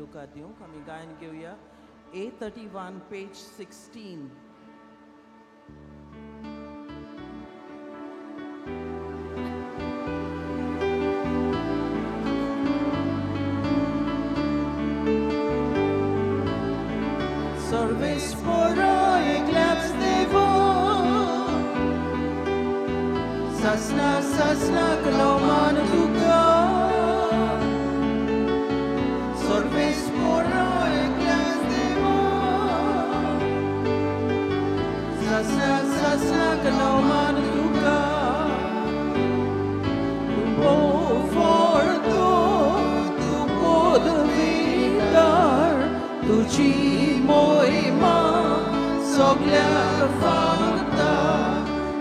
येवकार दिवंक आमी गायन घेवया A31 page 16. सर्वेस्परा एकल्याच देवा सासना सासनाक लवमान तुका सर्वेस्परा एकल्याच देवा सासना सासनाक लवमान तुका तूं भोव फोडतो तूं पदवीदार तुजी मोहिमा सगल्याक फावता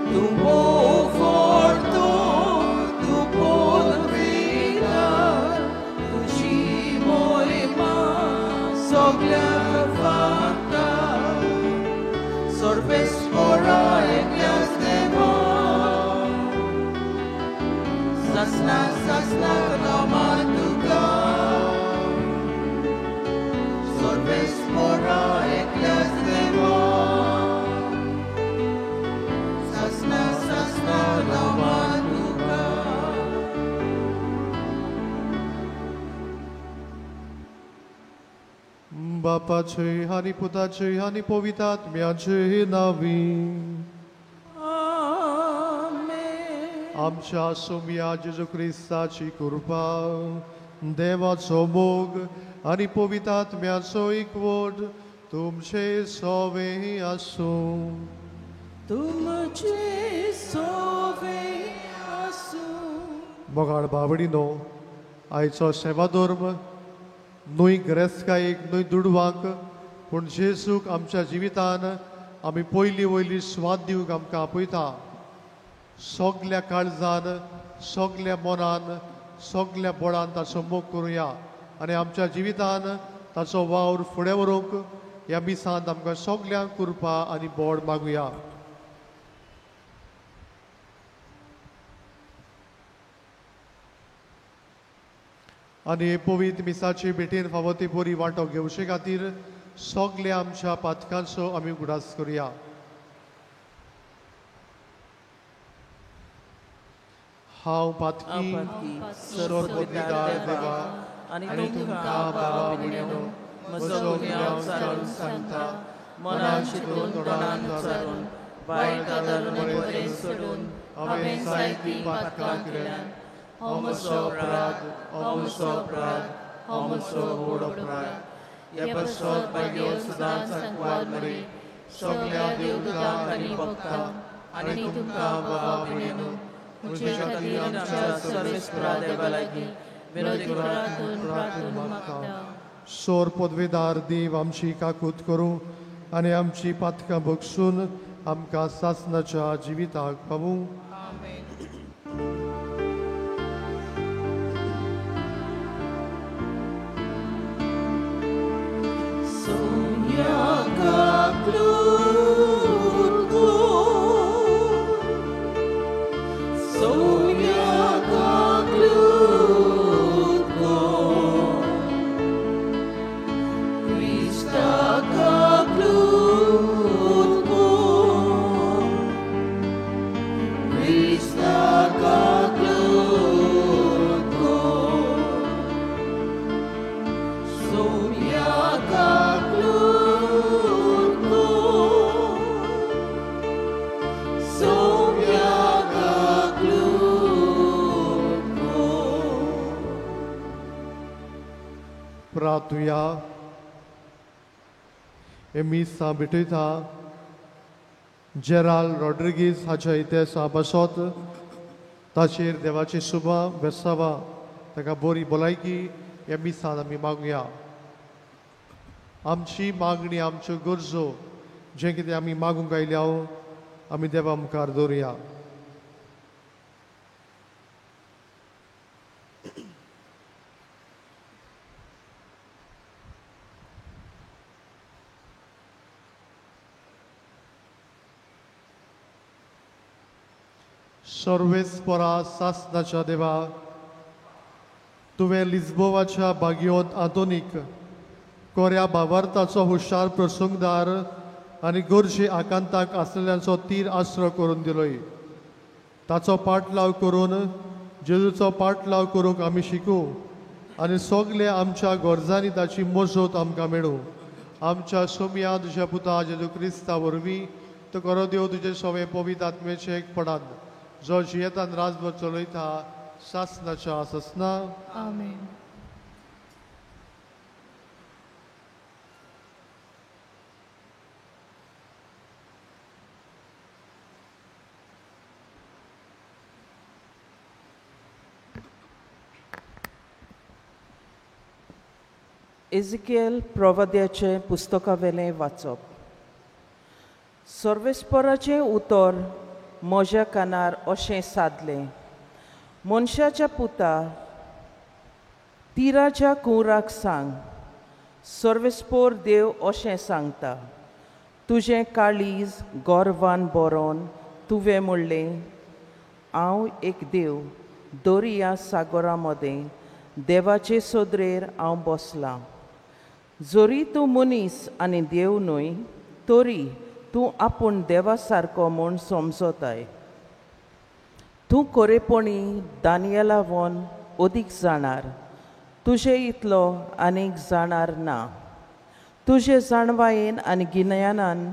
तूं भोव फोडतो तूं पदवीदार तुजी मोहिमा सगल्याक फावता सर्वेस्परा एकल्याच देवा सासना सासनाक लवमान तुका सर्वेस्परा एकल्याच देवा सासना सासनाक लवमान तुका. बापाचे आनी पुताचे आनी पवित्र आत्म्याचे नांवी. आमेन. आमच्या सोम्या जेजू क्रिस्ताची कृपा, देवाचो मोग आनी पवित्र आत्म्याचो एकवट तुमचे सोवे आसूं. तुमचे सोवे आसूं. मोगाळ बावडीनो, आयचो सेवाधर्म न्हय गिरेस्तकायेक न्हय दुडवांक, पूण जेजूक आमच्या जिवितान आमी पयली वयली स्वाद दिवंक आमकां आपयता. सगल्या काळजान, सगल्या मनान, सगल्या बळान ताचो मोग करुया आनी आमच्या जिवितान ताचो वावर फुडें व्हरूंक ह्या मिसांत आमकां सगल्यांक कृपा आनी बळ मागुया. आनी पवित्र मिसाची भेटेन फावो ती बरी वांटो घेवचे खातीर सगल्या आमच्या पातकांचो आमी उगडास करुया. हांव पातकी सर्वपदवीदार देवा आनी तुमकां बाबा भयणीनो म्हजो गुन्यांव चारून सांगता, मनान चिंतून तोंडान उच्चारून वायट आदारून बरें सोडून हांवें जायतीं पातकां केल्यांत. हो म्हजो अपराध, हो म्हजो अपराध, हो म्हजो व्हड अपराध. ह्या पासत भाग्य सदांच सांकवार मरे सगल्या देवदूतांक आनी भक्तांक आनी तुमकां बाबा भयणीनो म्हजे खातीर आमच्या सर्वेस्परा देवा लागीं विनोदी प्रार्थून प्रार्थून मागता. सोर पदवीदार देव आमची काकूत करूं आनी आमची पातकां बक्षून आमकां सासनाच्या जिविताक पावूं. प्रार्थुया. हे मिसां भेटयता जेराल रॉड्रिगीज हाच्या इतिहासा पासत ताचेर देवाची शुभा बेसावा, ताका बरी भलायकी ह्या मिसान आमी मागुया. आमची मागणी, आमच्यो गरजो जें कितें आमी मागूंक आयल्या आमी देवा मुखार दवरुया. सर्वेस्परा सासनाच्या देवा, तुवें लिस्बोवाच्या बागियोंत आधुनीक कोऱ्या भावार्थाचो हुशार प्रसंगदार आनी गरजे आकांताक आसलेल्यांचो तीर आसरो करून दिलोय. ताचो पाटलाव करून जेजूचो पाटलाव करूंक आमी शिकूं आनी सगळे आमच्या गरजांनी ताची मजत आमकां मेळूं. आमच्या सोमया तुज्या पुता जेजू क्रिस्ता वरवीं तो करो देव तुजे सवे पवित्र आत्मेचे एक पडान जो जियेतान राजभर चलयता सासनाच्या सासना. आमेन. एझिकियल प्रवाद्याचें पुस्तकावेलें वाचप. सर्वेस्पराचें उतर म्हज्या कानार अशें सादलें, मनशाच्या पुता, तिराच्या कुंवराक सांग, सर्वेस्पोर देव अशें सांगता, तुजें काळीज गर्वान बरोवन तुवें म्हणलें, हांव एक देव, दर्या सागरा मदें देवाचे सोदरेर हांव बसलां. जरी तूं मनीस आनी देव न्हय तरी तूं आपूण देवा सारको म्हूण समजताय. तूं खरेपणी दानियला वन अदीक जाणार, तुजे इतलो आनीक जाणार ना. तुजे जाणवायेन आनी गिन्यानान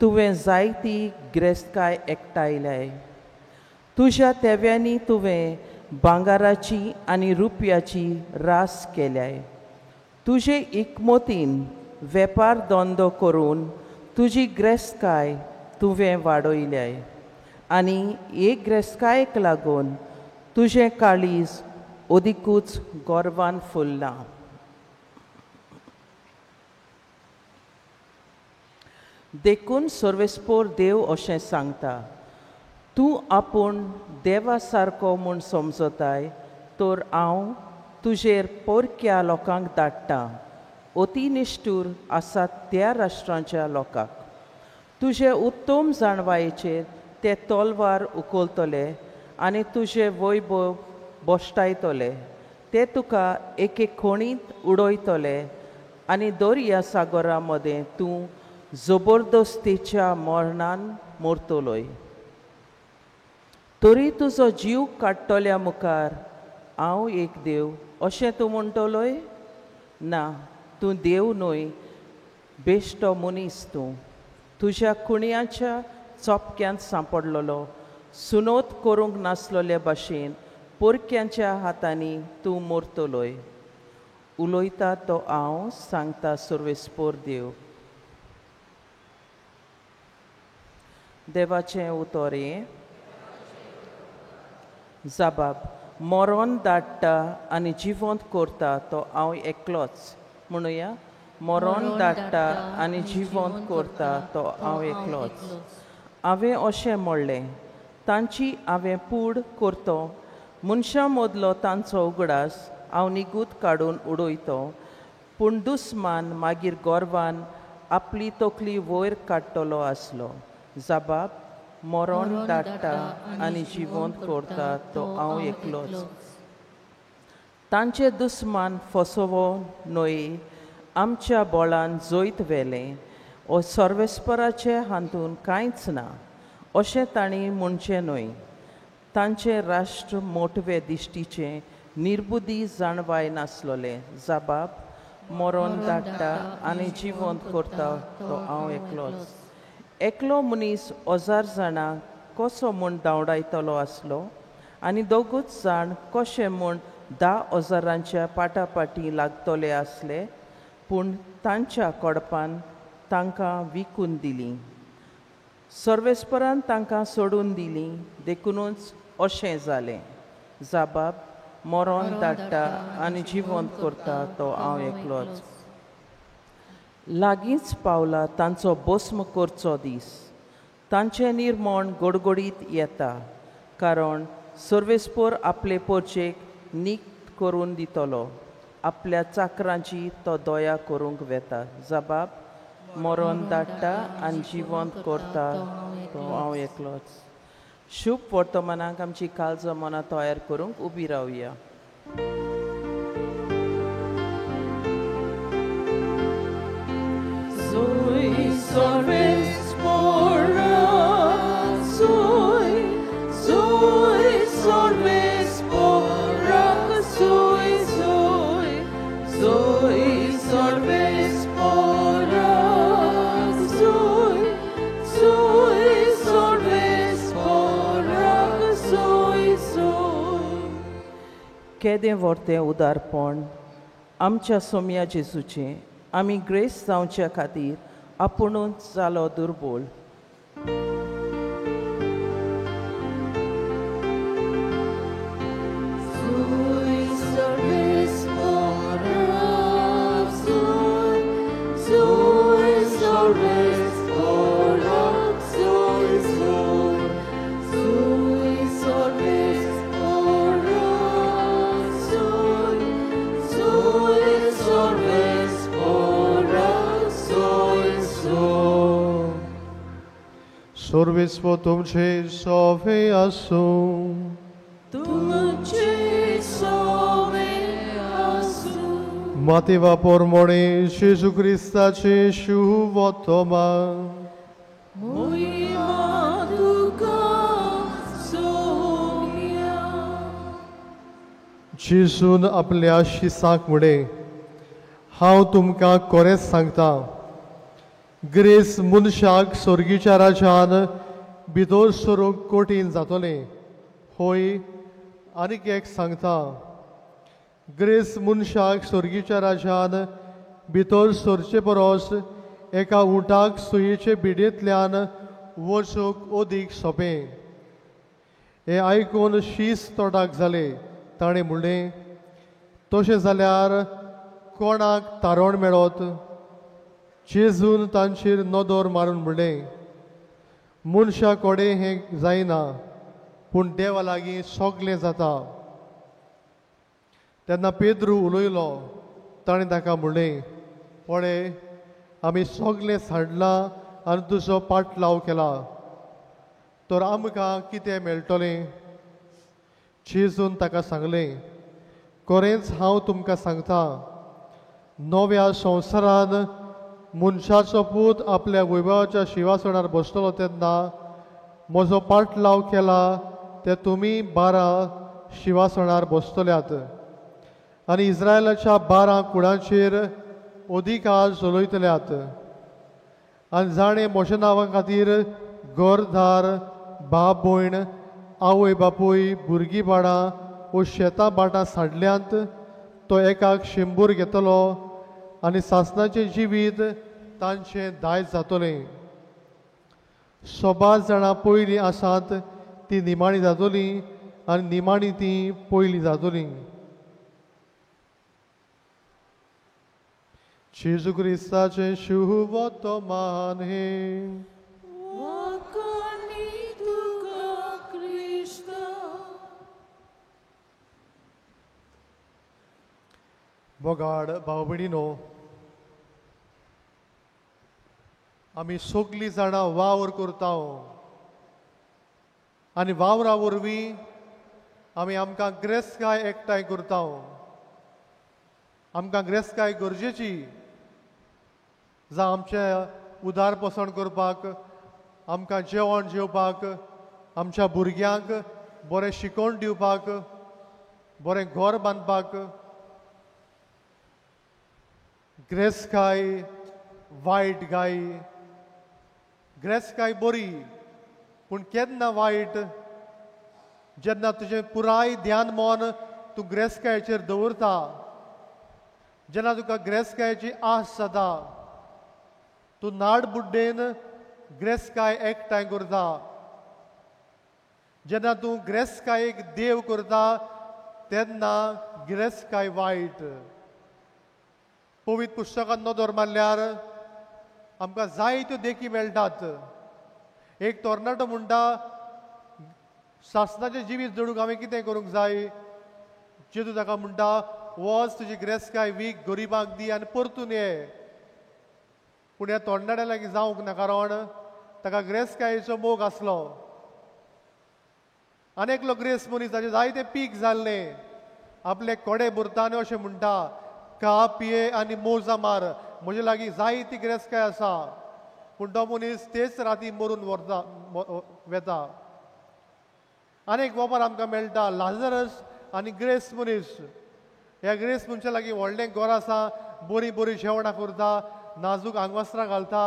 तुवें जायती गिरेस्तकाय एकठांयल्याय. तुज्या तेव्यांनी तुवें भांगराची आनी रुपयाची रास केल्याय. तुजे इकमतीन वेपार धंदो करून तुजी गिरेस्तकाय तुवें वाडयल्याय आनी एक गिरेस्तकायेक लागून तुजें काळीज अदिकूच गर्वान फुल्लां. देखून सर्वेस्पोर देव अशें सांगता, तूं आपूण देवा सारको म्हूण समजताय तर हांव तुजेर परक्या लोकांक धाडटा, अतिनिश्ठूर आसात त्या राष्ट्रांच्या लोकांक. तुजे उत्तम जाणवायेचेर ते तलवार उखलतले आनी तुजे वैभव भश्टायतले. ते तुका एके खणींत उडयतले आनी दर्या सागरा मदें तूं जबरदस्तीच्या मरणान मरतलोय. तरी तुजो जीव काडटल्या मुखार हांव एक देव अशें तूं म्हणटलोय? ना, तूं देव न्हय, बेश्टो मनीस तूं. तुज्या कुणयांच्या चोपक्यांत सांपडलेलो, सुनोत करूंक नासलेले भाशेन परक्यांच्या हातांनी तूं मरतलोय. उलयता तो हांव सांगता सर्वेस्पोर देव. देवाचें उतर हें. जबाब, मरण धाडटा आनी जिवंत करता तो हांव एकलोच. म्हणुया, मरण धाडटा आनी जिवंत करता तो हांव एकलोच. हांवें अशें म्हणलें, तांची हांवें पूड करतो, मनशां मदलो तांचो उगडास हांव निगूत काडून उडयतो. पूण दुस्मान मागीर गर्वान आपली तकली वयर काडटलो आसलो. जबाब, मरण धाडटा आनी जिवंत करता तो हांव एकलोच. तांचे दुस्मान फसोवो न्हय, आमच्या बळान जैत व्हेलें, ओ सर्वेस्पराचे हातून कांयच ना अशें तांणी म्हणचें न्हय. तांचें राष्ट्र मोटवे दिश्टीचें, निर्बुद्धी जाणवाय नासलोलें. जबाब, मरण धाडटा आनी जिवंत करता तो हांव एकलोच. एकलो मनीस 1000 जाणां कसो म्हूण धांवडायतलो आसलो आनी दोगूच जाण कशें म्हूण 10,000 पाटापाटी लागतले आसले, पूण तांच्या कडपान तांकां विकून दिलीं. सर्वेस्परान तांकां सोडून दिलीं, देखुनूच अशें जालें. जबाब, मरण धाडटा आनी जिवंत करता तो हांव एकलोच. लागींच पावला तांचो भस्म करचो दीस, तांचें निर्मण गोडगोडीत येता, कारण सर्वेस्पोर आपले पोरचेक नीक करून दितलो, आपल्या चाकरांची तो दया करूंक वेता. जबाब, मरण धाडटा आनी जिवंत करता तो हांव एकलोच. शुभ वर्तमानाक आमची काळजां मनां तयार करूंक उबी रावया. सर्वेस्पराक सोय, सोय सर्वेस्पराक सोय सोय. केदें व्हडलें उदारपण आमच्या सोम्या जेजूचें, आमी ग्रेस जावच्या खातीर आपुणूच जालो दुर्बोल. सोय सर्वेस्पराक सोय, सोय सर्वेस्पराक सोय सोय, सोय सर्वेस्पराक सोय, सोय सर्वेस्पराक सोय सोय. सर्वेस्पर तुमचे सोवे आसूं. तुमचे सोवे आसूं. मातेवा पोरमोणे जेजू क्रिस्ताचे शुभोत्तमा. मोहिमा तुका सोम्या. जेजून आपल्या शिसाक म्हणे, हांव तुमकां खरेंच सांगता, ग्रेस मनशाक स्वर्गीच्या राज्यान भितर सरूंक कठीण जातलें. होय, आनीक एक सांगता, ग्रेस मनशाक स्वर्गीच्या राज्यान भितर सरचे परस एका उंटाक सुयेचे बिडयेंतल्यान वचूंक अदीक सोंपें. हें आयकून शीस तोटाक जालें. ताणें म्हणलें, तशें जाल्यार कोणाक तारण मेळत? जेजून तांचेर नदर मारून म्हणलें, मनशा कडेन हें जायना, पूण देवा लागीं सगलें जाता. तेन्ना पेद्रू उलयलो. ताणें ताका म्हणलें, पळय, आमी सगलें सांडलां आनी तुजो पाटलाव केला, तर आमकां कितें मेळटलें? जेजून ताका सांगलें, खरेंच हांव तुमकां सांगता, नव्या संवसारान मनशाचो पूत आपल्या वैभवाच्या शिवासणार बसतलो तेन्ना म्हजो पाटलाव केला ते तुमी 12 शिवासणार बसतल्यात आनी इस्रायलाच्या 12 कुळांचेर अधिकार चलयतल्यात. आनी जाणें म्हज्या नांवा खातीर घरदार, बाप भयण, आवय बापूय, भुरगीं बाळां वो शेतां भाटां सांडल्यांत तो एकाक 100 घेतलो आनी सासणाचें जिवीत तांचें दायज जातलें. 100 जाणां पयलीं आसात ती निमाणी जातली आनी निमाणी ती पयलीं जातली. जेजू क्रिस्ताचें शुभवर्तमान हें. वाखाणी तुका क्रिस्ता. मोगाड भाव भयणीनो, आमी सगलीं जाणां वावर करता आनी वावरा वरवीं आमी आमकां ग्रेसकाय एकठांय करता. आमकां ग्रेसकाय गरजेची, जावं आमचें उदार पोसण करपाक, आमकां जेवण जेवपाक, आमच्या भुरग्यांक बरें शिकोवन दिवपाक, बरें घर बांदपाक. ग्रेसकाय वायट गाय, ग्रेसकाय बरी, पूण केन्ना वायट? जेन्ना तुजें पुराय ध्यान मन तूं ग्रेसकायेचेर दवरता, जेन्ना तुका ग्रेसकायेची आस जाता, तूं नाड बुड्डेन ग्रेसकाय एकठांय करता. जेन्ना तूं ग्रेसकायेक देव करता तेन्ना गिरेस्तकाय वायट. पवित्र पुस्तकांत नदर मारल्यार आमकां जायत्यो देखी मेळटात. एक तरणाटो म्हणटा, सासणाचें जिवीत जोडूंक हांवें कितें करूंक जाय? जेजू ताका म्हणटा, वच तुजी गिरेस्तकाय वीक, गरिबांक दी आनी परतून ये. पूण ह्या तरणाट्या लागीं जावंक ना, कारण ताका गिरेस्तकायेचो मोग आसलो. आनी एकलो ग्रेस मनीस ताचें जायतें पीक जाल्लें, आपले कोडे भरता आनी अशें म्हणटा, का पिये आनी मोजा मार, म्हजे लागीं जायती गिरेस्तकाय आसा. पूण तो मनीस तेच राती मरून व्हरता वेता. आनी एक वेपार आमकां मेळटा, लाजरस आनी ग्रेस मनीस. ह्या ग्रेस मनशा लागीं व्हडलें घर आसा, बरीं बरीं जेवणां करता, नाजूक आंगवस्त्रां घालता.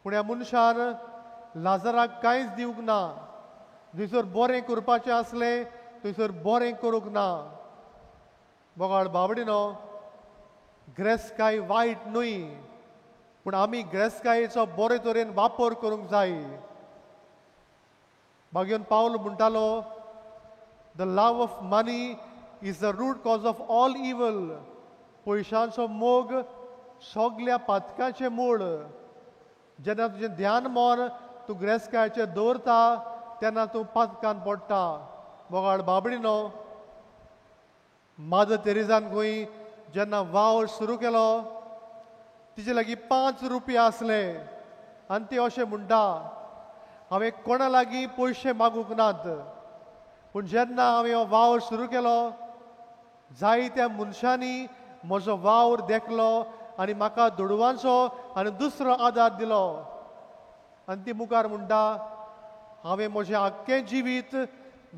पूण ह्या मनशान लाजराक कांयच दिवंक ना. थंयसर बरें करपाचें आसलें थंयसर बरें करूंक ना. बोगाळ बाबडिनो, ग्रेसकाय वायट न्हय, पूण आमी ग्रेसकायेचो बरे तरेन वापर करूंक जाय. मागीर पावल म्हणटालो, the love of money is the root cause of all evil. पयशांचो मोग सगल्या पातकाचें मूळ. जेन्ना तुजें ध्यान मन तूं ग्रेसकायेचेर दवरता तेन्ना तूं पातकान पडटा. मोगाळ बाबडिनो, मादर तेरेजान खंय जेन्ना वावर सुरू केलो तिचे लागीं 5 रुपया आसले आनी ती अशें म्हणटा, हांवें कोणा लागीं पयशे मागूंक नात, पूण जेन्ना हांवें हो वावर सुरू केलो जायत्या मनशांनी म्हजो वावर देखलो आनी म्हाका दुडवांचो आनी दुसरो आदार दिलो. आनी ती मुखार म्हणटा, हांवें म्हजें आख्खें जिवीत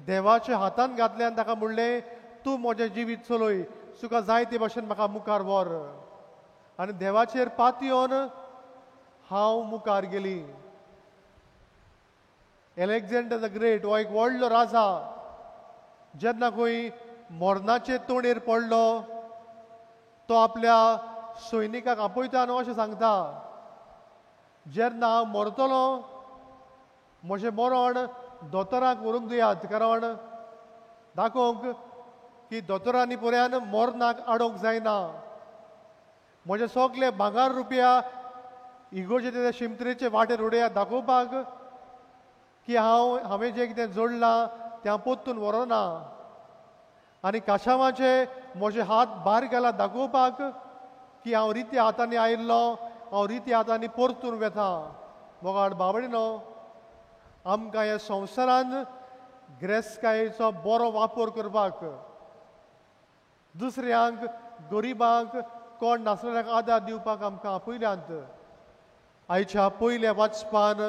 देवाच्या हातान घातलें आनी ताका म्हणलें, तूं म्हजें जिवीत चलय, तुका जाय ते भाशेन म्हाका मुखार व्हर. आनी देवाचेर पातयेवन हांव मुखार गेली. एलेक्झांडर the great हो एक व्हडलो राजा जेन्ना खंय मरणाचे तोणेर पडलो तो आपल्या सैनिकाक आपयता आनी अशें सांगता, जेन्ना हांव मरतलो म्हजें मरण दोतोराक व्हरूंक दियात, कारण दाखोवंक की दोतोरांनी पर्यान मरणाक आडोवंक जायना. म्हजे सगले भांगर रुपया इगोर्जेच्या शिमतरेचे वाटेर उडयात दाखोवपाक की हांवें जें कितें जोडलां तें हांव परतून व्हरोना, आनी काशावाचे म्हजे हात भायर गेला दाखोवपाक की हांव रित्या हातांनी आयिल्लो, हांव रित्या हातांनी परतून वेता. मोगाळ बाबडिनो, आमकां ह्या संवसारान ग्रेसकायेचो बरो वापर करपाक, दुसऱ्यांक, गरिबांक, कोण नासलेल्यांक आदार दिवपाक आमकां आपयल्यांत. आयच्या पयल्या वाचपान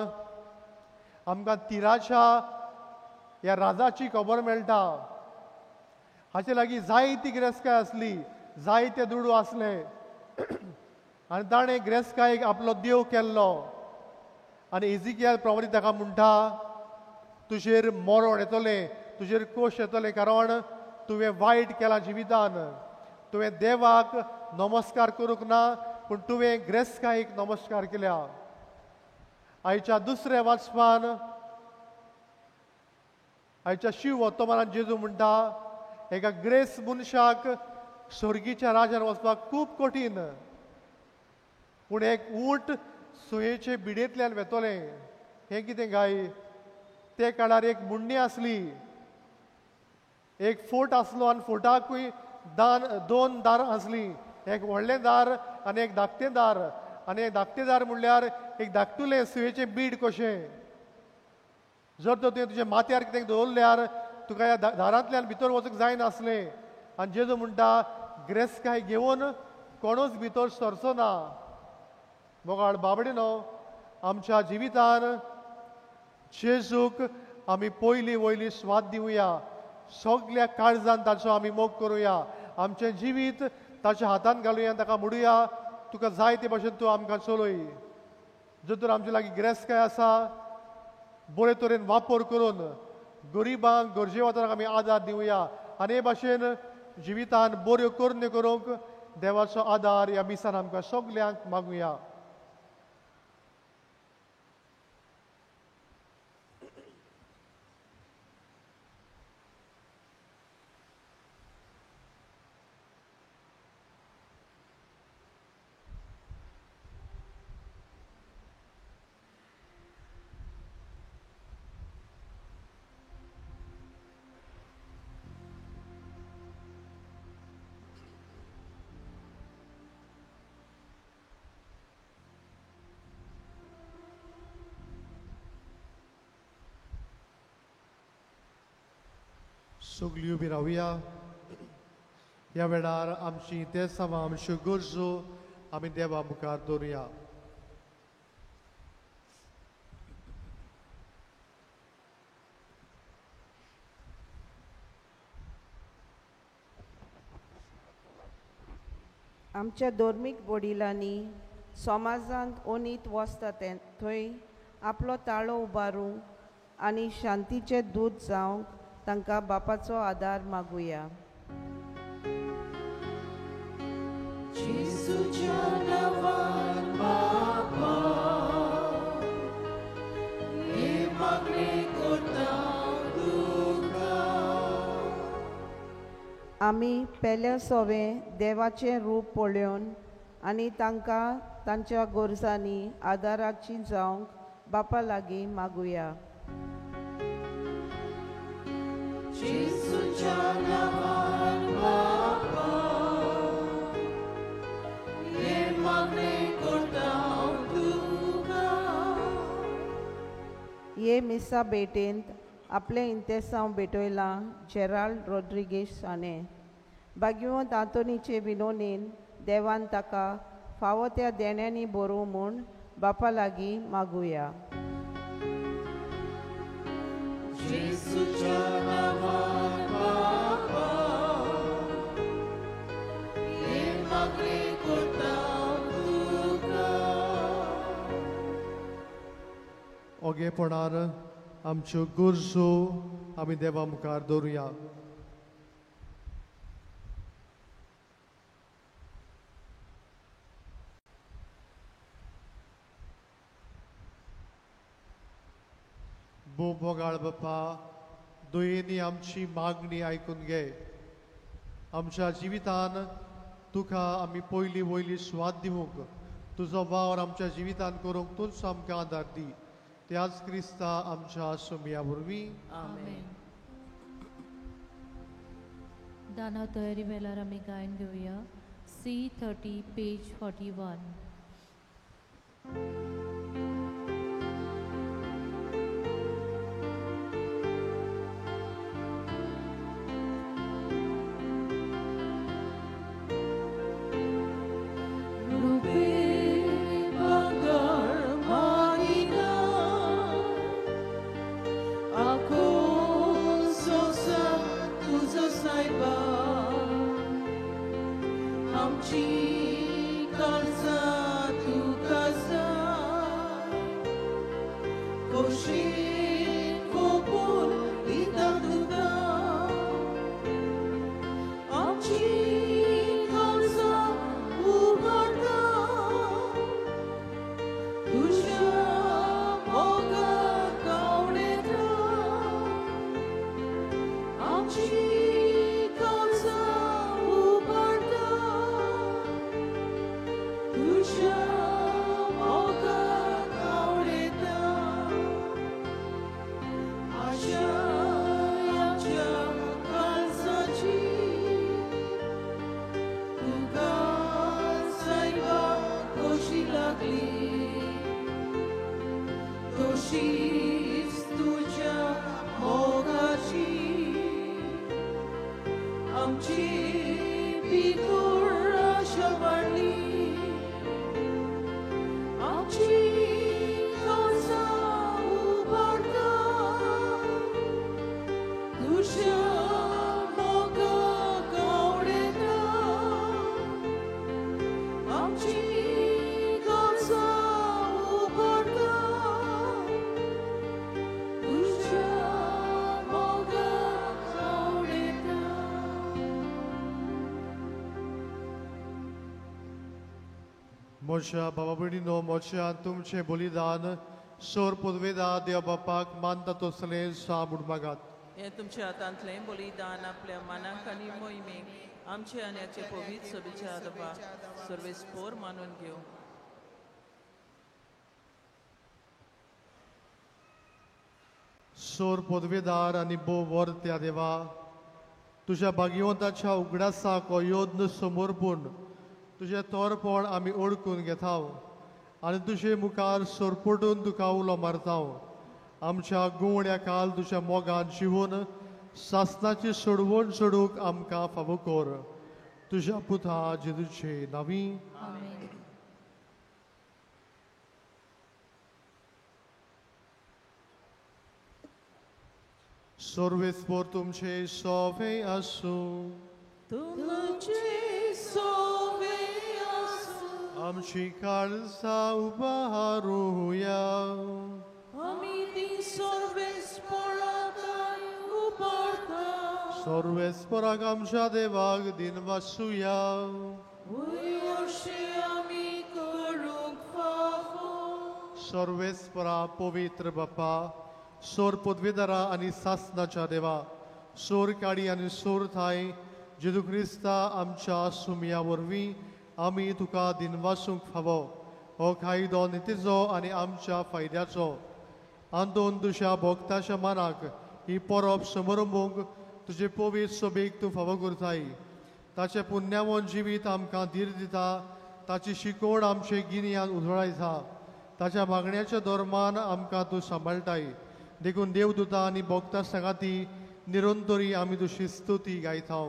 आमकां तिराच्या ह्या राजाची खबर मेळटा. हाचे लागीं जायती गिरेस्तकाय आसली, जायते दुडू आसले आनी ताणें गिरेस्तकायेक आपलो देव केल्लो. आनी इजिकियल प्रमाणे ताका म्हणटा, तुजेर मरण येतलें, तुजेर कोश येतलें, कारण तुवें वायट केलां जिवितान. तुवें देवाक नमस्कार करूंक ना, पूण तुवें गिरेस्तकायेक नमस्कार केल्या. आयच्या दुसऱ्या वाचपान आयच्या शिव वर्तमानान जेजू म्हणटा, एका ग्रेस मनशाक स्वर्गीच्या राजान वचपाक खूब कठीण, पूण एक ऊंट सुयेचे बिडेंतल्यान वेतलें. हें कितें गाय? ते काळार एक मुण्णी आसली, एक फोट आसलो आनी फोटाकूय दोन दारां आसलीं, एक व्हडलें दार आनी एक धाकटें दार. आनी एक धाकटें दार म्हणल्यार एक धाकटुलें सुयेचें बीड कशें. जर तर तुवें तुज्या माथ्यार कितें दवरल्यार तुका ह्या दारांतल्यान भितर वचूंक जायनासलें. आनी जेजू म्हणटा, गिरेस्तकाय घेवन कोणूच भितर सरचो ना. मोगाळ बाबडिनो, आमच्या जिवितान जेजूक आमी पयली वयली स्वाद दिवया, सगल्या काळजान ताचो आमी मोग करुया, आमचें जिवीत ताच्या हातान घालुया, ताका म्हणुया, तुका जाय ते भाशेन तूं आमकां चलय. जर तर आमचे लागीं गिरेस्तकाय आसा, बरे तरेन वापर करून गरिबांक, गरजेवंतांक आमी आदार दिवया आनी हे भाशेन जिवितान बऱ्यो करण्यो करूंक देवाचो आदार ह्या मिसान आमकां सगल्यांक मागुया. सगळीं उबी रावया. ह्या वेळार आमची तेसांवां, आमच्यो गरजो आमी देवा मुखार दवरुया. आमच्या धर्मीक वडिलांनी समाजांत ओनीत वसता ते थंय आपलो ताळो उबारूंक आनी शांतीचें दूत जावंक तांकां बापाचो आदार मागुया. जेजूच्या नांवान बापा हे मागणें करता तुका. आमी पेल्या सोवे देवाचें रूप पळोवन आनी तांकां तांच्या गरजांनी आदाराची जावंक बापा लागीं मागुया. जेजूच्या नांवान बापा हे मागणें करता तुका. हे मिसा भेटेंत आपलें इंतेसांव भेटयलां जेराल्ड रोड्रिगेश हाणें. भाग्यवंत आंतोनीचे विनोनीन देवान ताका फावो त्या देण्यांनी बरोवं म्हूण बापा लागीं मागुया. जेजूच्या नांवान बापा हे मागणें करता तुका. ओगेपणार आमच्यो गरजो आमी देवा मुखार दवरुया. भोव मोगाळ बापा, दुयेंनी आमची मागणी आयकून घे. आमच्या जिवितान तुका आमी पयली वयली सुवात दिवंक, तुजो वावर आमच्या जिवितान करूंक तूंच आमकां आदार दी. त्याच क्रिस्ता आमच्या सोमया वरवीं. आमेन. दाना तयारी वेळार आमी गायन घेवया. C30 page 41. म्हज्या बाबा भयणीनो, म्हज्या तुमचें बलिदान सोर पुर्वेदा देव बापाक मानता तसलें सा म्हूण मागात. हें तुमच्या हातांतलें बलिदान आपल्या मनाक आनी मोहिमेक आमचे आनी हाचे पवित्र सभेच्या आदबा सर्वेस्पोर मानून घेवं. सोर पदवेदार आनी भोव वर्त्या देवा, तुज्या भाग्यवंताच्या उगडासाक हो यत्न समर्पूण तुजें तोरपण आमी ओळखून घेताव आनी तुजे मुखार सरपटून तुका उलो मारताव. आमच्या गुवड्या काल तुज्या मोगान जिवन सासनाची सोडवण सोडूंक आमकां फावो कर. तुज्या पुता जेजूचे नांवी. सर्वेस्पोर तुमचे सोवे आसूं. तुमचे सोवे आमची काळसा उबारुया. आमी ती सर्वेस्पराक उबारता. सर्वेस्पराक आमच्या देवाक दिनवासुया. अशें आमी करूंक फावो. सर्वेस्परा पवित्र बापा, सोर पदवेदारा आनी सासनाच्या देवा, सोर काडी आनी सोर थाय जेजू क्रिस्ता आमच्या सुमया वरवीं आमी तुका दिनवासूंक फावो. हो कायदो नितीचो आनी आमच्या फायद्याचो. आंतोन तुज्या भक्ताच्या मनाक ही परब समरंभूंक तुजे पवित्र सोबेक तूं फावो करताय. ताचें पुण्यावन जिवीत आमकां धीर दिता. ताची शिकवण आमचे गिन्यान उजळायता. ताच्या मागण्याच्या धर्मान आमकां तूं सांबाळटाय. देखून देवदूता आनी भक्ता सांगाती निरंतरी आमी तुजी स्तुती गायता.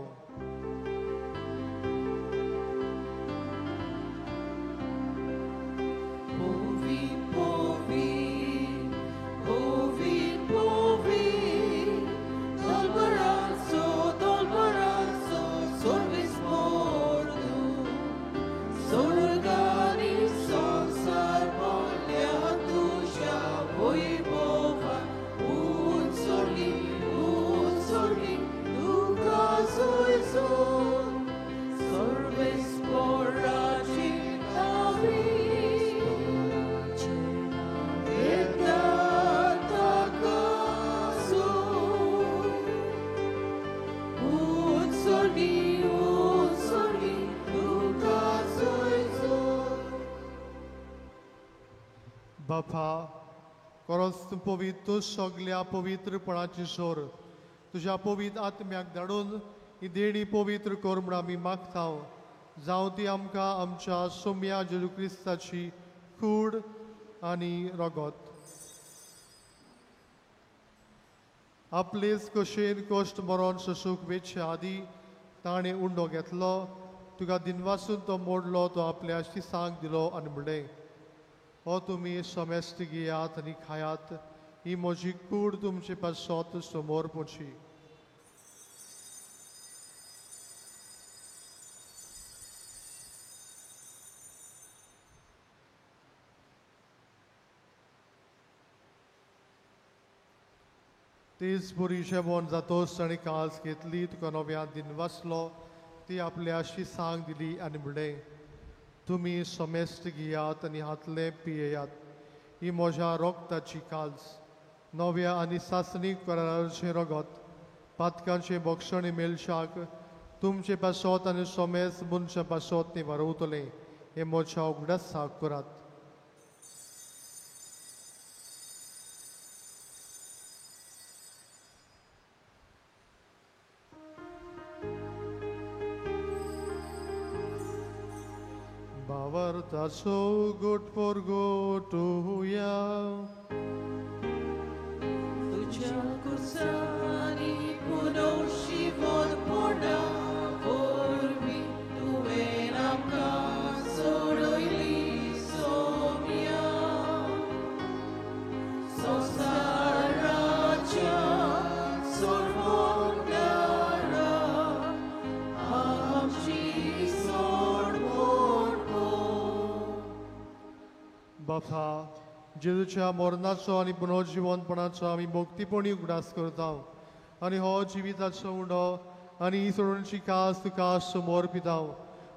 बापा, खरोच तूं पवित्र सगल्या पवित्रपणाची सोर. तुज्या पवित्र आत्म्याक धाडून ही देणी पवित्र कर म्हूण आमी मागता. जावं ती आमकां आमच्या सोम्या जेजू क्रिस्ताची कूड आनी रगत. आपलेच कशेन कश्ट मरोन सोसूंक वेचे आदी ताणें उंडो घेतलो. तुका दिनवासून तो मोडलो. तो आपल्या शिसांक दिलो आनी म्हणलें, हो तुमी समेस्त घेयात आनी खायात. ही म्हजी कूड तुमचे पासत समोर पोची. तीच पुरी जेवण जातोच ताणें कास घेतली. तुका नव्या दिनवासलो. ती आपल्या शिसांक दिली आनी म्हणलें, तुमी समेस्त घेयात आनी हातलें पियेयात. ही म्हज्या रोगताची काल्स, नव्या आनी सासणीक कराराचें रगत. पातकांचें बक्षणी मेळशाक तुमचे पासत आनी समेस्त मनशां पासत तें वारवतलें. हें म्हज्या उगडासाक करात. भावार्थाचो गोट परगोटुया. तुज्या कुसांनी पुनर्शिवोत्पणा वरवीं तुवें आमकां सोडयली सोम्या. संवसाराच्या सोडवणारा आमची सोडवण. बापा, जेजूच्या मरणाचो आनी पुनर्जिवनपणाचो आमी भक्तीपणी उगडास करता आनी हो जिविताचो उंडो आनी ही सोडूनची कास तुका समोर पिता.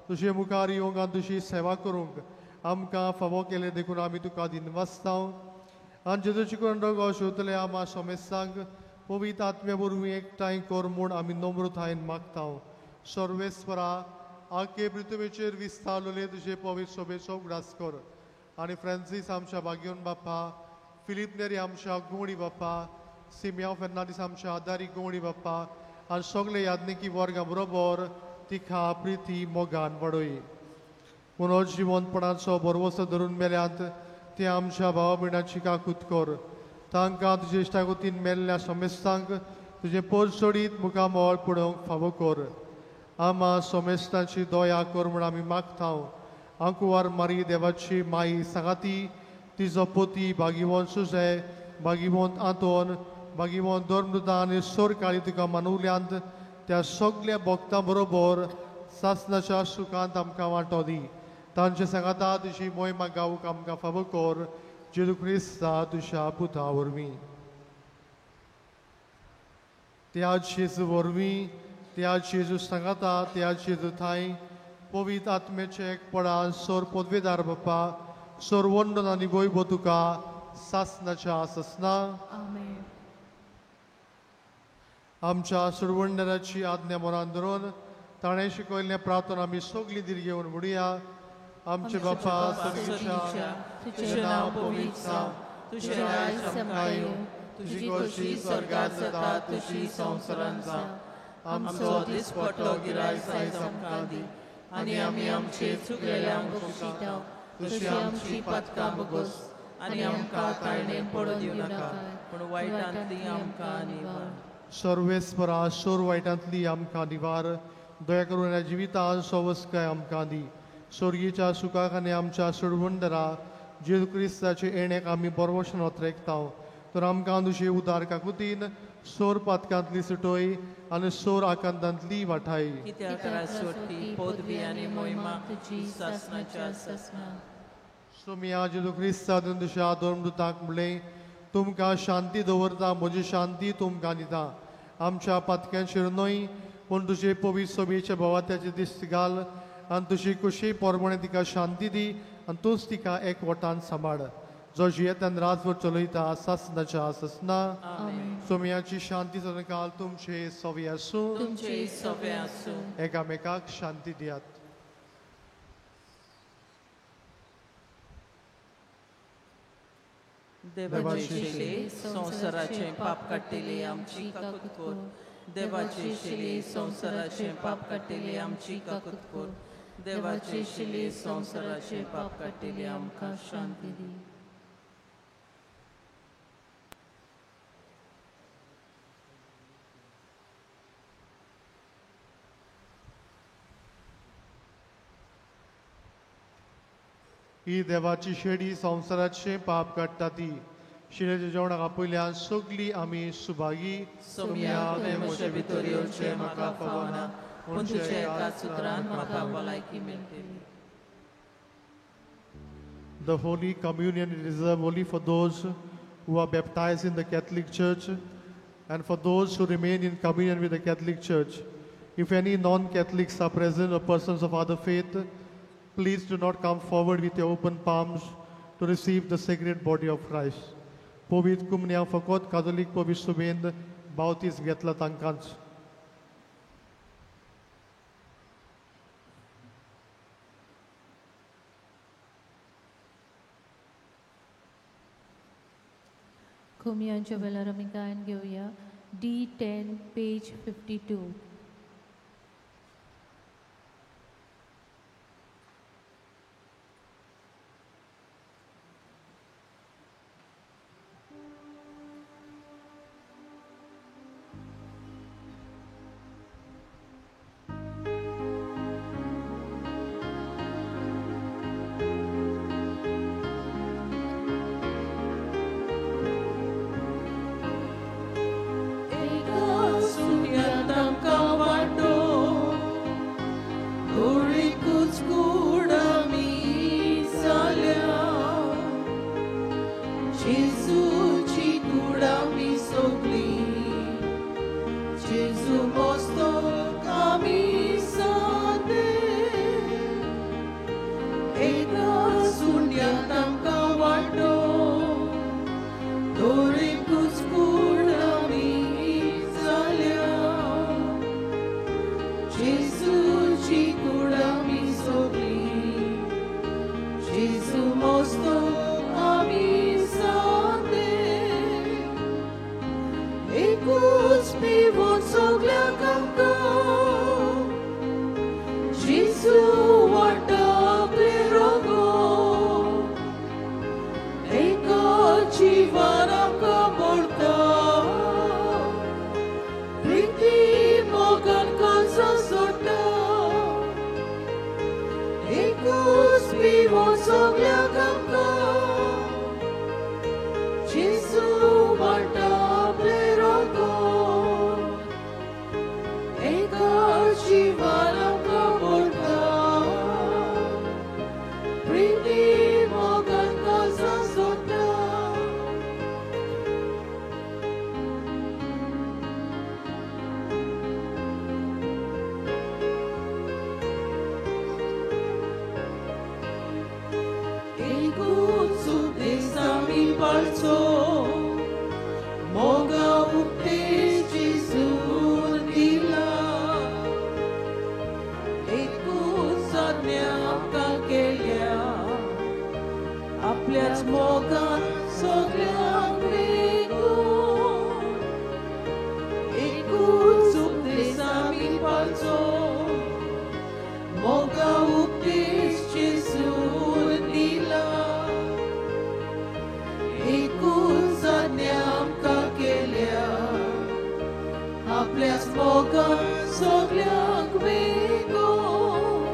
तुजे मुखार येवंक आनी तुजी सेवा करूंक आमकां फावो केलें देखून आमी तुका दिनवासता. आनी जेजूची करून रगो शिंवतले आमा समेस्तांक पवित्र आत्म्या वरवीं एकठांय कर म्हूण आमी नम्रतायेन मागता. सर्वेस्परा, आखे पृथ्वीचेर विस्तारलेले तुजे पवित्र सोबेचो उगडास कर. आनी फ्रांसीस आमच्या बागेवन बाप्पा, फिलीप नेरी आमच्या गुवणी बाप्पा, सिमियांव फेर्नांडीस आमच्या आदारी गुवणी बाप्पा आनी सगळे याज्ञिकी वर्गा बरोबर तिखा प्रिती मोगान वाडय. पुनर्जिवनपणाचो भरवसो धरून मेल्यांत ते आमच्या भावा भयणाची काकूत कर. तांकां तुजे इश्टागतीन मेल्ल्या समेस्तांक तुजें पोरसोडीत मुखामळ पळोवंक फावो कर. आमा समेस्तांची दया कर म्हूण आमी मागता. आंकुवार मारी देवाची माई सांगाती, तिजो पोती भागीवंत सुजे, भागीवंत आंतोन, भागीवंत धर्मदूता आनी सोरकाळी तुका मानवल्यांत त्या सगल्या भक्तां बरोबर सासनाच्या सुखांत आमकां वांटो दी. तांचे सांगाता तुजी मोहिमा गावूंक आमकां फावो कर, जेजू क्रिस्ता तुज्या पुता वरवीं. त्याच जेजू वरवीं, त्याच जेजू सांगाता, त्याच जेजू थांय पवित्र आत्म्याचे एकपणान सोर पदवेदार बापा, सोर वंदन आनी वैभव तुका सासनाच्या सासना. आमेन. आमच्या सुरवंडराची आज्ञा मनान धरून ताणें शिकयल्लें प्रार्थना आमी सगळीं धीर घेवन म्हणुया. आमचे बापा स्वर्गीच्या, तुजें नांव पवित्र जावं, तुजें राज्य आमकां येवं, तुजी खोशी स्वर्गांत जाता तशी संवसारांत जावं. आमचो दिसपट्टो गिरायक आयज आमकां दी, आनी आमी आमचे चुकलेल्यांक बक्षिता तशी आमची पातकां बगोस, आनी आमकां ताळणेन पडून दिवं नाका, पूण वायटांतली आमकां निवार. सर्वेस्परा सोर वायटांतली आमकां निवार, दया करून ह्या जिवितान सवस्काय आमकां दी. स्वर्गीच्या सुखाक आनी आमच्या सोडवंडरा जेजू क्रिस्ताचे येणेक आमी बरवशन ओतरेकता, तर आमकां तुजे उदार काकुतीन सोर पातकांतली सुटोय आनी सोर आकांतांतली वाठाय. कित्याक रासोटी पदवी आनी मोहिमा तुजी सासनाच्या सासना. सोमिया जेजू क्रिस्ता तुज्या दोन दुतांक म्हणलें, तुमकां शांती दवरता, म्हजी शांती तुमकां दिता. आमच्या पातक्यांचेर न्हय पूण तुजे पवित्र सभेच्या भोवात्याचे दिश्ट घाल आनी तुजी कुशी पोरमणे तिका शांती दी आनी तूंच तिका एक वटान सांबाळ, जो जियेतान राजवट चलयता सासनाच्या सासना. सोमियाची शांती सदांकाल तुमचे सवे आसूं, तुमचे सवे आसूं. एकामेकाक शांती दियात. देवाचे शिले संवसाराचें पाप काडटली आमची काकूत कर, देवाचे शिले संवसाराचें पाप काडटली आमची काकूत कर, देवाचे शिले संवसाराचें पाप काडटली आमकां शांती दी. ही देवाची शेडी संवसाराचें पाप काडटा ती शिळेच्या जेवणाक आपयल्यान सगळीं आमी सुभागी. सोम्या म्हजे भितर येवचें म्हाका फावना, पूण तुज्या एका सुत्रान म्हाका भलायकी मेळटली. The Holy Communion is reserved only for those who are baptized in the Catholic Church and for those who remain in communion with the Catholic Church. If any non-Catholics are present or persons of other faith, please do not come forward with your open palms to receive the sacred body of Christ. पवित्र कुमन्या फकत कातोलीक पवित्र सभेन बावतीस घेतला तांकांच. कुमयांच्या वेळार आमी गायन घेवया. D10 page 52. Vivo soglia campo. एकूच उपदेश आमी पाळचो, मोगा उपदेश जेजून दिला. एकूच आज्ञा आमकां केल्या, आपल्याच मोगान सगल्यांक वेगून. एकूच उपदेश आमी पाळचो, मोगा उपदेश जेजून दिला. एकूच आज्ञा आमकां केल्या, आपल्याच मोगान सगल्यांक वेगून.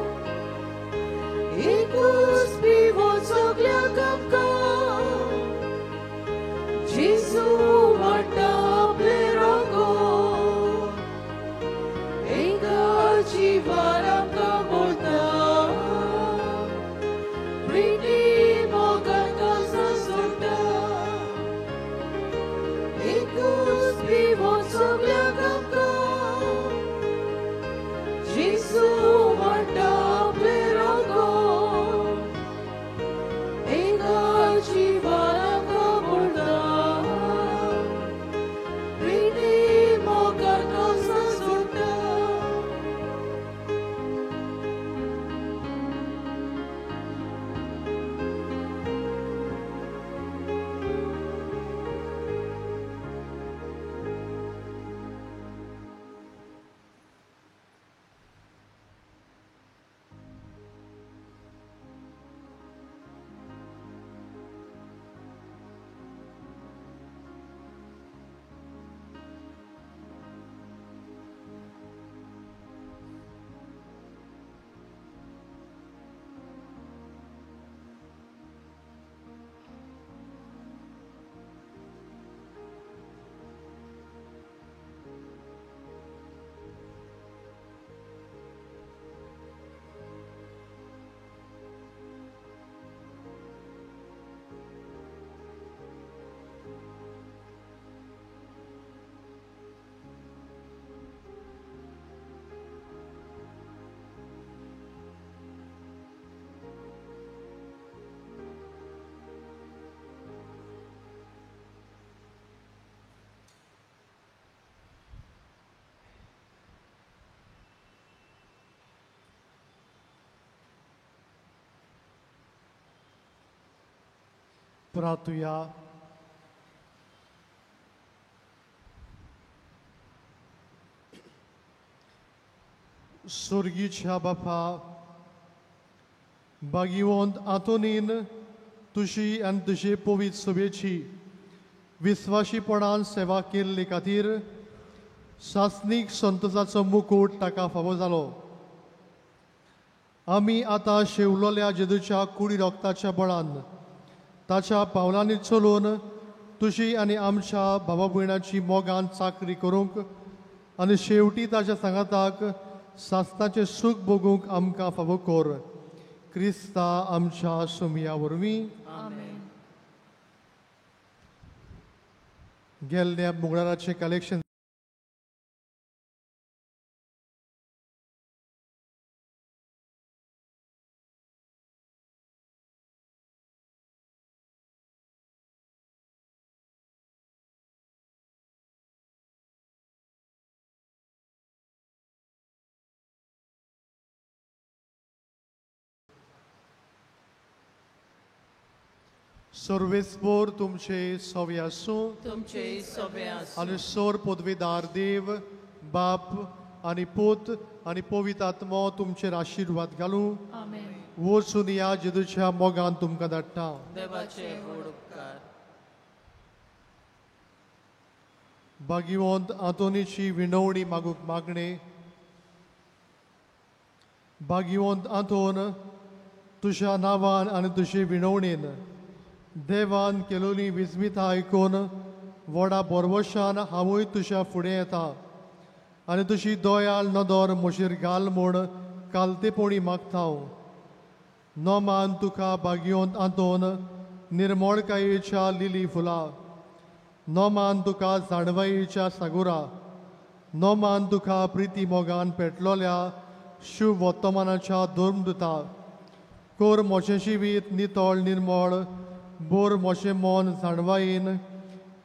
एकूच पिवो सगल्यांक आमकां, जेजू वाडटा आपलें रगत. एका जिवार आमकां मोडटा, प्रिती मोगान काळजां जोडटा. एकूच पिवो सगल्यांक आमकां, जेजू वाडटा आपलें रगत. एका जिवार आमकां मोडटा, प्रिती मोगान काळजां जोडटा. प्रार्थुया. स्वर्गीच्या बापा, भाग्यवंत आंतोनीन तुजी आनी तुजे पवित्र सभेची विस्वाशीपणान सेवा केल्ले खातीर सासणीक संतोषाचो मुकूट ताका फावो जालो. आमी आतां शेवलोल्या जेजूच्या कुडी रक्ताच्या बळान ताच्या पावलांनी चलून तुजी आनी आमच्या भावा भयणाची मोगान चाकरी करूंक आनी शेवटी ताच्या सांगाताक सासणाचें सूख भोगूंक आमकां फावो कर. क्रिस्ता आमच्या सोमया वरवीं. गेल्ल्या मुगळाराचें कलेक्शन सर्वेस्पोर तुमचे सवे आसूं, तुमचे सवे आसूं. आनी सोर पदवीदार देव बाप आनी पूत आनी पवित्र आत्मो तुमचेर आशिर्वाद घालूं. वचून ह्या जेजूच्या मोगान तुमकां धाडटा. देवाचे व्हड उपकार. भाग्यवंत आंतोनीची विनवणी मागूंक मागणें. भाग्यवंत आंतोन, तुज्या नांवान आनी तुजे विनवणेन देवान केलोली विस्मिता आयकून व्हडा बोरवशान हांवूय तुज्या फुडें येता आनी तुजी दयाळ नदर म्हजेर घाल म्हूण कालतेपणी मागता हांव. नोमान तुका भाग्यवंत आंतोन निर्मळकायेच्या लिली फुलां, नोमान तुका जाणवायेच्या सागुरा, नोमान तुका प्रिती मोगान पेटलोल्या शुभ वर्तमानाच्या धर्मदुता. कोर म्हजें जिवीत नितळ निर्मळ, बोर म्हजें मन जाणवायेन,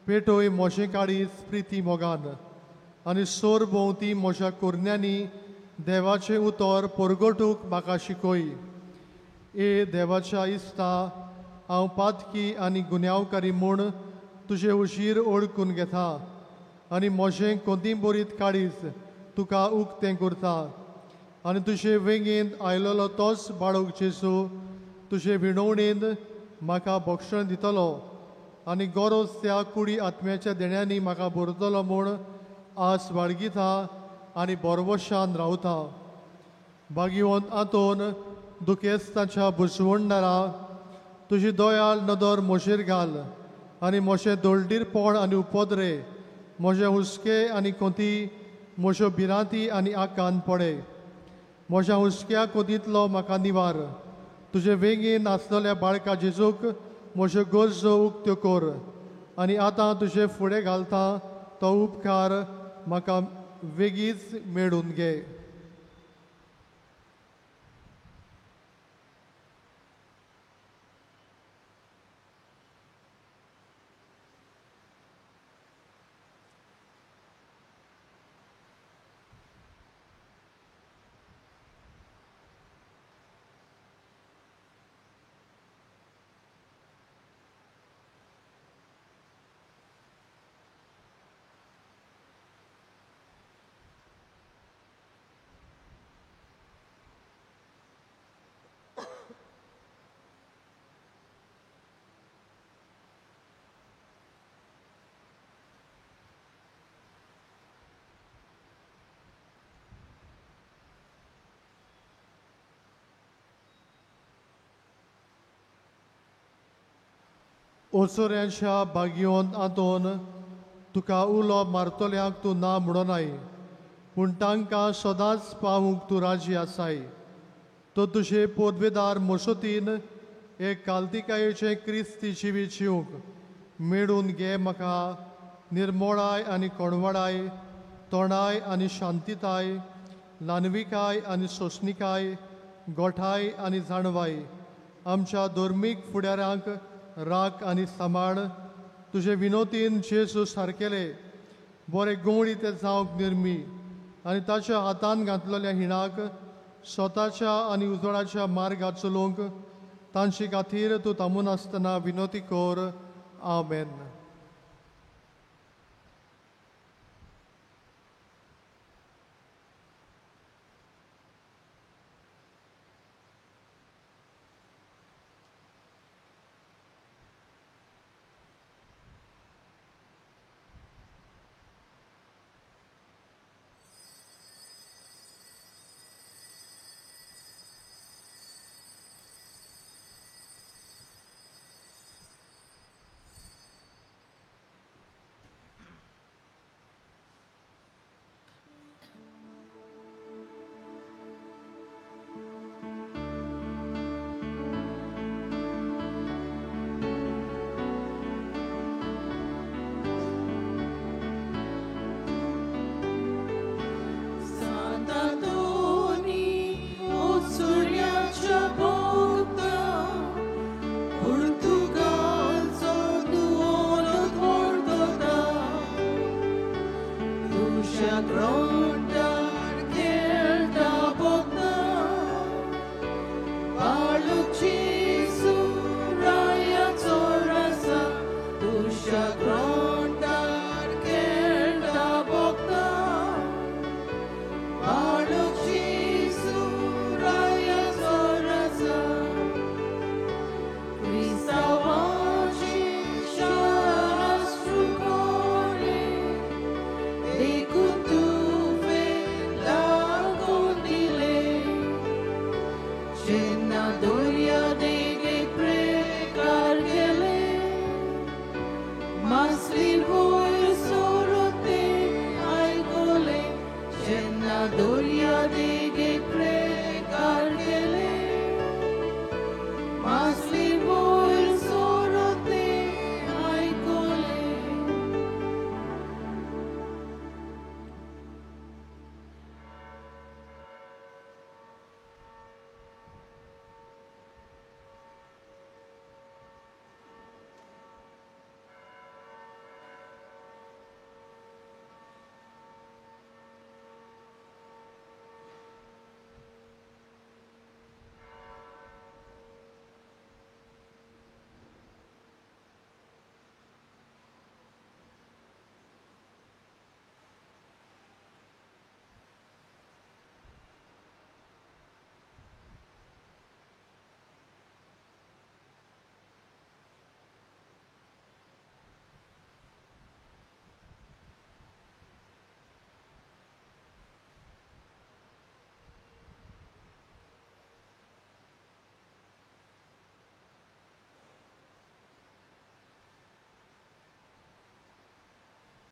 पेटोय म्हजें काळीज प्रिती मोगान आनी सोर भोंवती म्हज्या कोरण्यांनी देवाचें उतर परगटूंक म्हाका शिकय. ए देवाच्या इस्ता, हांव पातकी आनी गुन्यांवकारी म्हूण तुजें उशीर ओळखून घेता आनी म्हजें कोंती बरीत काळीज तुका उक्तें करता आनी तुजे वेंगेंत आयलेलो तोच बाळक जेजू तुजे विणवणेंत म्हाका बक्षण दितलो आनी गरज त्या कुडी आत्म्याच्या देण्यांनी म्हाका भरतलो म्हूण आस बाळगिता आनी बरवशान रावता. भाग्यवंत आंतोन, दुखेस्ताच्या बुजवणदारा, तुजी दयाळ नदर म्हजेर घाल आनी म्हजें दोळडीरपण आनी उपद्रे, म्हजे हुस्के आनी कोंती, म्हज्यो भिरांती आनी आकांत पडे. म्हज्या हुस्क्या कोंतींतलो म्हाका निवार. तुजे वेंगेन आसलेल्या बाळका जेजूक म्हज्यो गरजो उक्त्यो कर आनी आतां तुजे फुडें घालता तो उपकार म्हाका वेगीच मेळून घे. ओसोऱ्यांच्या भाग्यवंत आंतोन, तुका उलो मारतल्यांक तूं ना म्हणोनाय, पूण तांकां सदांच पावूंक तूं राजी आसाय. तो तुजे पोदवेदार मसोतीन एक कालतिकायेचें क्रिस्ती जिवीत जिवंक मेळून घे म्हाका निर्मोळाय आनी कोणवाडाय, तोंडाय आनी शांतिताय, ल्हानविकाय आनी सोंसणिकाय, गोठाय आनी जाणवाय. आमच्या धर्मीक फुडाऱ्यांक राख आनी सांबाळ. तुजे विनोतीन जेजू सारकेले बरे गोंवळी ते जावंक निर्मी आनी ताच्या हातान घातलेल्या हिणाक स्वताच्या आनी उजवाडाच्या मार्गार चलोवंक तांचे खातीर तूं थांबून आसतना विनोती कर. आमेन.